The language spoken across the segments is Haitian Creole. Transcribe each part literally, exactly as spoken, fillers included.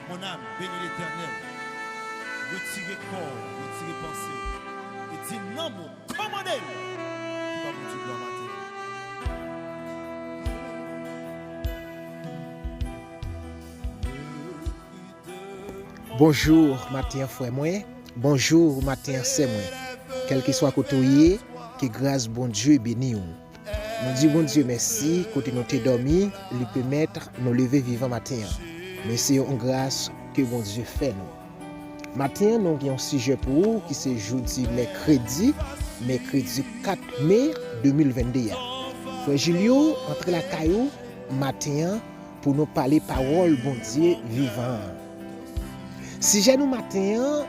Mon âme, bénis l'Éternel. Retire kò w, retire panse w. E di nanm ou, kòmande l. Ki pa pou di glwa maten. Bonjou maten an, frè mwen. Bonjou maten an, sè mwen. Kèlkeswa kote w ye, ke gras Bondye beni w. Nou di Bondye mèsi, kote nou te dòmi, li pèmèt nou leve vivan maten an. Men se yon gras ke Bondye fè nou. Maten an, nou gen yon sijè pou ou ki se jodi mèkredi, mèkredi kat me de mil vennde a. Frè Julio antre lakay ou maten an pou nou pale pawòl Bondye vivan an. Sijè nou maten an,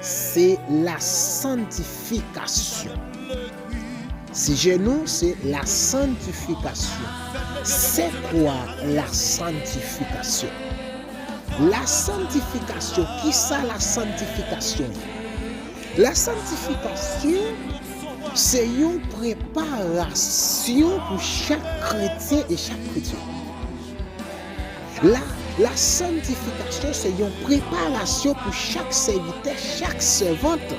se la santifikasyon. Sijè nou, se la santifikasyon. C'est quoi la sanctification? La santifikasyon, kisa la santifikasyon ye? La santifikasyon, se yon preparasyon pou chak kretyen e chak kretyen. La, la santifikasyon se yon preparasyon pou chak sèvitè, chak sèvant,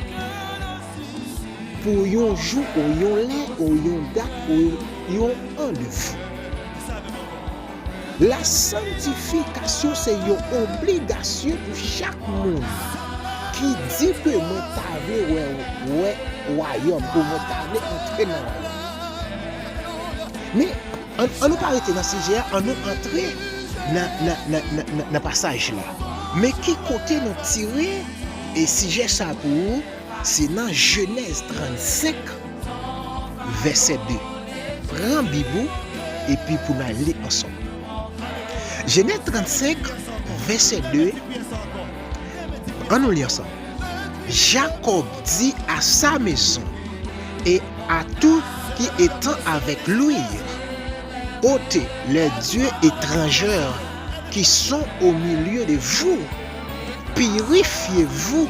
pou yon jou ou yon lè ou yon dat ou yon randevou. La santifikasyon se yon obligasyon pou chak moun ki di ke mwen ta vle wè, wè wayòm, ou mwen ta vle antre nan wayòm. Men, An, an nou pa rete nan sijè a, an nou antre nan, nan, nan, nan, nan, nan pasaj la. Men ki kote nou tire e sijè sa pou ou? Se nan Jenèz trannsenk, vèsè de. Pran Bib ou, epi pou n al li ansanm. Jenèz trannsenk, vèsè de, an nou li ansanm. Jacob dit à sa maison et à tout qui était avec lui, ôtez les dieux étrangers qui sont au milieu de vous, purifiez-vous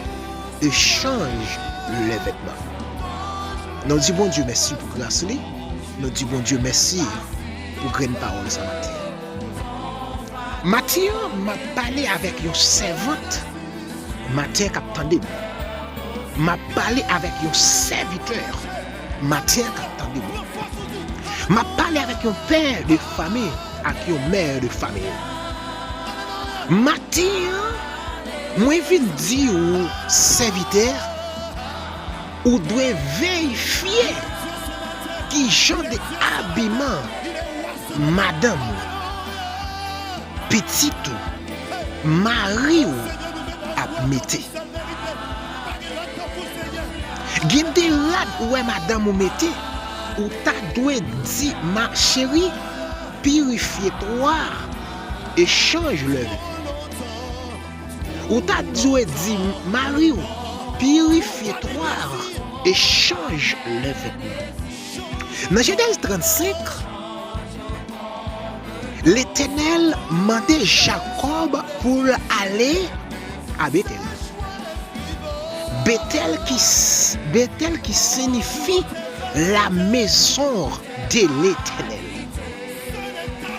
et changez les vêtements. Nou di Bondye mèsi pou gras li. Nou di Bondye mèsi pou grenn pawòl sa maten. Maten an, m ap pale avèk yon sèvant maten k ap tande m. M ap pale avèk yon sèvitè maten k ap tande m. M ap pale avèk yon pè de fanmi ak yon mè de fanmi. Maten an, mwen vin di ou, sèvitè, ou dwe verifye ki jan de abiman madanm ou, pitit ou, mari w ap mete. Gen de rad ou wè madanm ou mete, ou ta dwe di, ma chérie, purifiez-toi et change le vêtement. Ou ta dwe di mari w, purifiez-toi et change le vêtement. Nan Jenèz trannsenk, Letènèl mande Jakòb pou l ale a Betèl. Betèl ki, Betèl ki siyifi la maison de l'Éternel.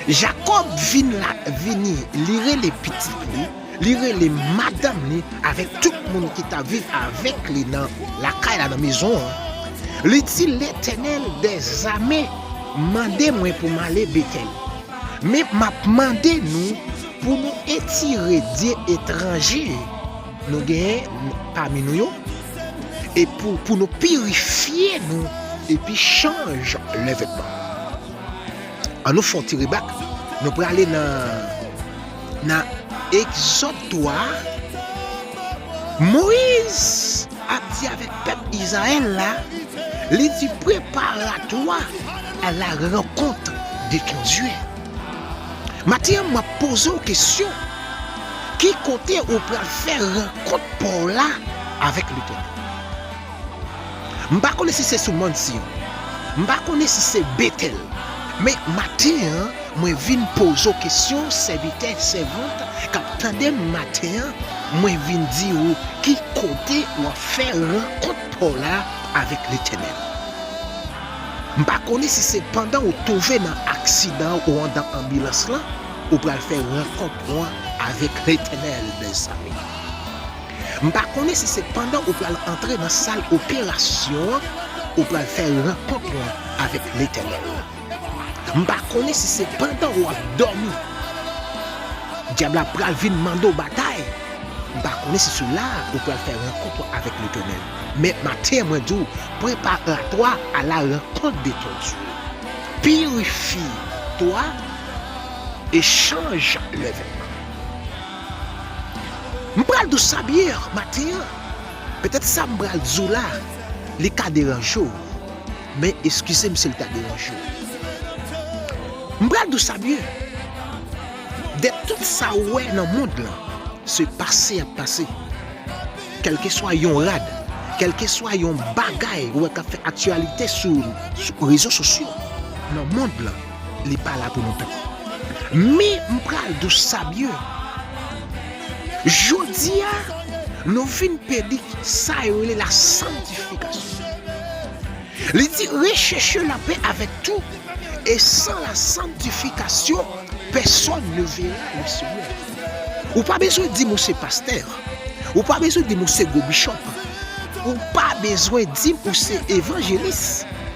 Jakòb vin la, vini, li rele pitit li, li rele madanm li avèk tout moun ki t ap viv avèk li nan lakay la, nan mezon an. Li di, Letènèl dèzame mande mwen pou m ale Betèl. Men m ap mande nou pou nou etire dye etranje nou genyen pami nou yo, e pou, pou nou pirifye nou epi chanj lè vètman. An nou fè yon ti rebak. Nou prale nan, nan Egzòd twa. Moyiz ap di avèk pèp Izrayèl la, li di, prépare-toi à la rencontre de ton Dieu. Maten an, m ap poze w kesyon, ki kote ou pral fè rankont pa w la avèk Letènèl? M pa konnen si se sou mòn Siyon. M pa konnen si se Betèl. Men maten an, mwen vin poze w kesyon, sèvitè, sèvant k ap tande m maten an, mwen vin di w ki kote w ap fè rankont pa w la avèk Letènèl. M pa konnen si se pandan ou twouve nan aksidan ou andan anbilans lan, ou pral fè rankont ou an avèk Letènèl dèzame. M pa konnen si se pandan ou pral antre nan sal operasyon an, ou pral fè rankont ou avèk Letènèl. M pa konnen si se pandan w ap dòmi dyab la pral vin mande w batay. M pa konnen si se la a ou pral fè rankont ou avèk Letènèl. Men maten an, mwen di w, prépare-toi à la rencontre de ton Dieu. Purifie-toi et change les vêtements. M pral di w sa byen maten an. Petèt sa m pral di w la, li ka deranje w. Men eskize m si l ta deranje w. M pral di w sa byen. De tout sa w wè nan mond lan, se pase y ap pase. Kèlkeswa yon rad, kèlkeswa yon bagay ou wè k ap fè aktyalite sou, sou rezo sosyo, nan mond lan, li pa la pou lontan. Men m pral di w sa byen. Jodi a, nou vin pèdi sa yo rele la sanctification. Li di, recherchez la paix avec tout, et sans la sanctification, personne ne verra le Seigneur. Ou pa bezwen di m ou se pastè. Ou pa bezwen di m ou se gwo bishop. Ou pa bezwen di m ou se evanjelis.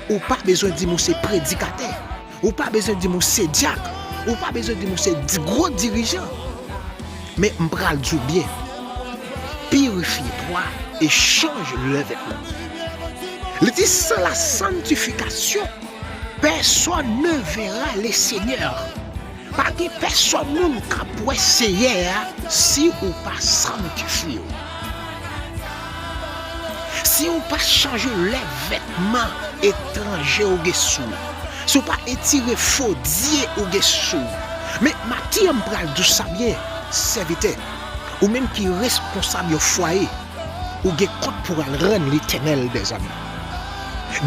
Ou pa bezwen di m ou se predikatè. Ou pa bezwen di m ou se dyak. Ou pa bezwen di m ou se di-, gwo dirijan. Men m pral di w byen. Purifie-toi et change les vêtements. Li di, sans la sanctification, personne ne verra le Seigneur. Pa gen pèsonn moun k ap wè Seyè a si ou pa sanktifye w. Si ou pa chanje lè vètman etranje ou gen sou w. Si ou pa etire fo dye ou gen sou w. Men maten an m pral di w sa byen, sèvitè. Ou menm ki responsab yon fwaye, ou gen kont pou w al rann Letènèl dèzame.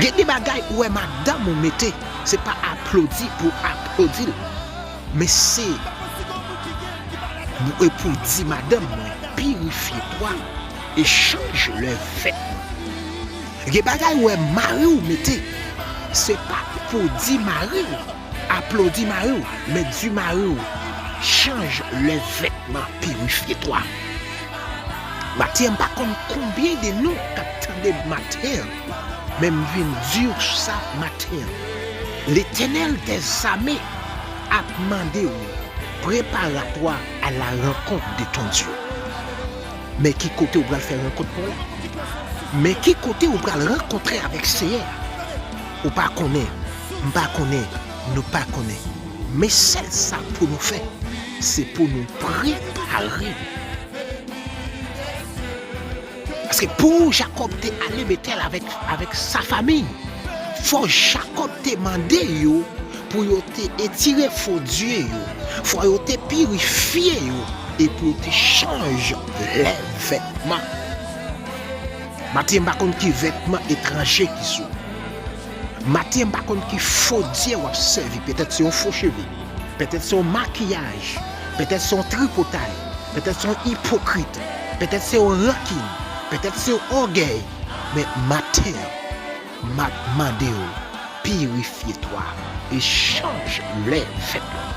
Gen de bagay ou wè madanm ou mete, se pa aplodi pou aplodi l. Men se pou, e pou di madanm mwen, purifie-toi et change les vêtements. Gen bagay ou wè mari w mete, se pa pou di mari w, aplodi mari w, men di mari w, change les vêtements, purifie-toi. Maten an, m pa konn konbyen de nou k ap tande m maten an, men m vin di w sa maten an. Letènèl dèzame ap mande w, prépare-toi à la rencontre de ton Dieu. Men ki kote w pral fè rankont pou w la? Men ki kote w pral rankontre avèk Seyè a? Ou pa konnen, m pa konnen, nou pa konnen. Men sèl sa pou nou fè, se pou nou prepare nou. Paske pou Jakòb te ale Betèl avèk, avèk sa famiy, fò Jakòb te mande yo pou yo te etire fo dye yo, fò yo te pirifye yo, e pou yo te chanje lè vètman. Maten an, m pa konn ki vètman etranje ki sou. Maten an, m pa konn ki fo dye w ap sèvi. Petèt se yon fo cheve. Petèt se yon makiyaj. Petèt se yon tripotay. Petèt se yon ipokrit. Petèt se yon rankin. Petèt se yon ògèy. Men maten an, m ap mande w, purifie-toi et change les vêtements.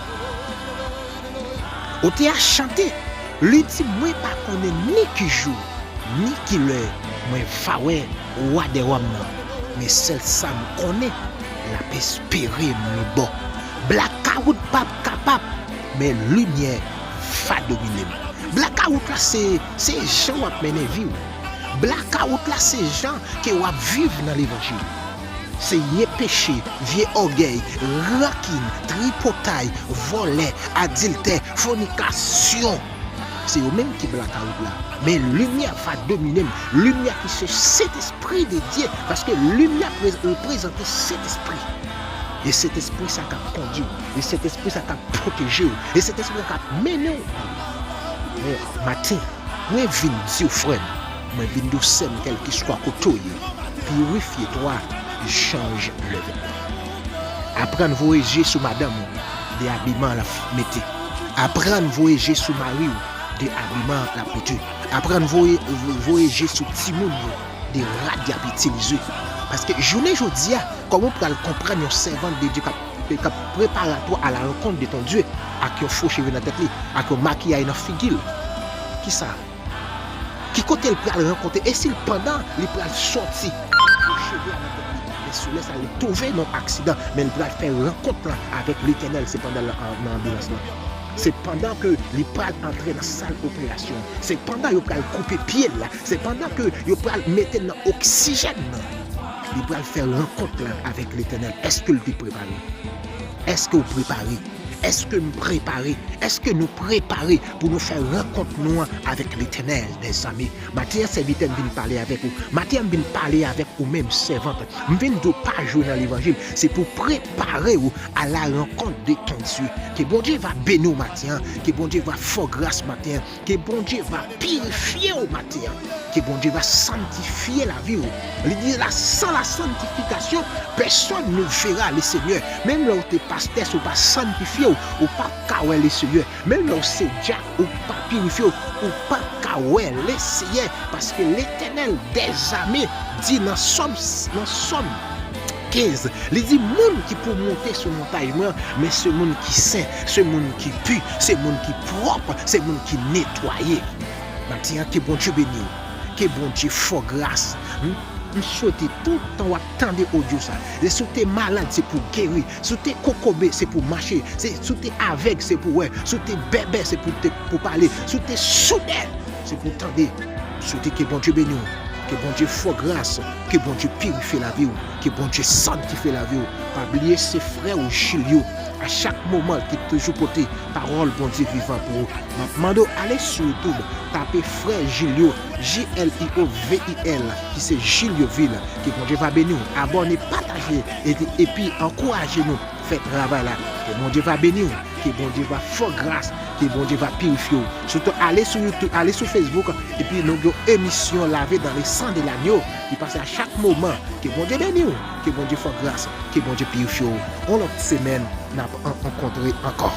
Ote a chante, li di, mwen pa konnen ni ki jou, ni ki lè mwen va wè Wa dè wa m nan. Men sèl sa m konnen, l ap espere m yon bò. Blakawout p ap kapab, men limyè va domine m. Blakawout la se, se jan w ap mennen vi w. Blakawout la se jan ke w ap viv nan levanjil. Se vye peche, vye ògèy, rankin, tripotay, vòlè, adiltè, fònikasyon. Se yo menm ki blakawout la. Men limyè va domine m. Limyè ki se Sentespri de Dye. Paske limyè pre-, reprezante Sentespri. E Sentespri sa k ap kondi w. E Sentespri sa k ap pwoteje w. E Sentespri sa k ap mennen w. Men maten, mwen vin di w, frè m, mwen vin di w, sè m, kèlkeswa kote w ye, purifie-toi et change les vêtements. Aprann voye je sou madanm ou, de abiman l ap mete. Aprann voye je sou mari w, de abiman l ap mete. Aprann voye, voye je sou timoun yo, de rad y ap itilize. Paske jounen jodi a, kòman w pral konprann yon sèvant de Dye k ap k ap preparatwa a la rankont de ton Dye, ak yon fo cheve nan tèt li, ak yon makiyay nan figi l. Kisa? Ki kote l pral rankontre? E si l pandan li pral sòti, fo cheve a nan tèt li, men sou lè sa li twouve nan aksidan, men li pral fè rankont lan avèk Letènèl, se pandan l nan anbilans lan. Se pandan ke li pral antre nan sal operasyon, se pandan yo pral koupe pye l la, se pandan ke yo pral mete l nan oksijèn nan, li pral fè rankont lan avèk Letènèl. Èske l te prepare? Èske w prepare? Èske m prepare? Èske nou prepare pou nou fè rankont nou an avèk Letènèl dèzame? Maten an, sèvitè, m vin pale avèk ou. Maten an, m vin pale avèk ou menm, sèvant. M vin di w pa jwe nan levanjil. Se pou prepare w à la rencontre de ton Dieu. Ke Bondye va beni w maten an. Ke Bondye va fè w gras maten an. Ke Bondye va pirifye w maten an. Ke Bondye va sanktifye lavi w. Li di la, sans la sanctification, personne ne verra le Seigneur. Menm lè w te pastè, si w pa sanktifye w, ou p ap ka wè le Seigneur. Menm lè w se dyak, ou pa pirifye w, ou p ap ka wè le Seigneur. Paske Letènèl dèzame di nan Sòm, nan Sòm kenz, li di, moun ki pou monte sou montay mwen, men se moun ki sen, se moun ki pi, se moun ki pwòp, se moun ki netwaye. Maten an, ke Bondye beni w. Ke Bondye fè w gras. M, m swete tout tan w ap tande odyo sa. E si w te malad, se pou w geri. Si w te kokobe, se pou w mache. Se, si w te avèg, se pou w wè. Si w te bèbè, se pou w te, pou w pale. Si w te soudè, se pou w tande. M swete ke Bondye beni w. Ke Bondye fè w gras. Ke Bondye pirifye lavi w. Ke Bondye sanktifye lavi w. Pa bliye se frè w Jilyo. A chak moman ki toujou pote pawòl Bondye vivan pou ou. M ap mande w ale sou YouTube, tape frè Jilyo, J L I O V I L, ki se Jilyo Vil. Ke Bondye va beni w. Abòne, pataje, epi, epi ankouraje nou fè travay la. Ke Bondye va beni w. Ke Bondye va fè w gras. Ke Bondye va pirifye w. Sitou ale sou YouTube, ale sou Facebook, epi nou gen yon emisyon Lavé dans le sang de l'agneau ki pase a chak moman. Ke Bondye beni w. Ke Bondye fè w gras. Ke Bondye pirifye w. Yon lòt semèn, n ap rankontre ankò.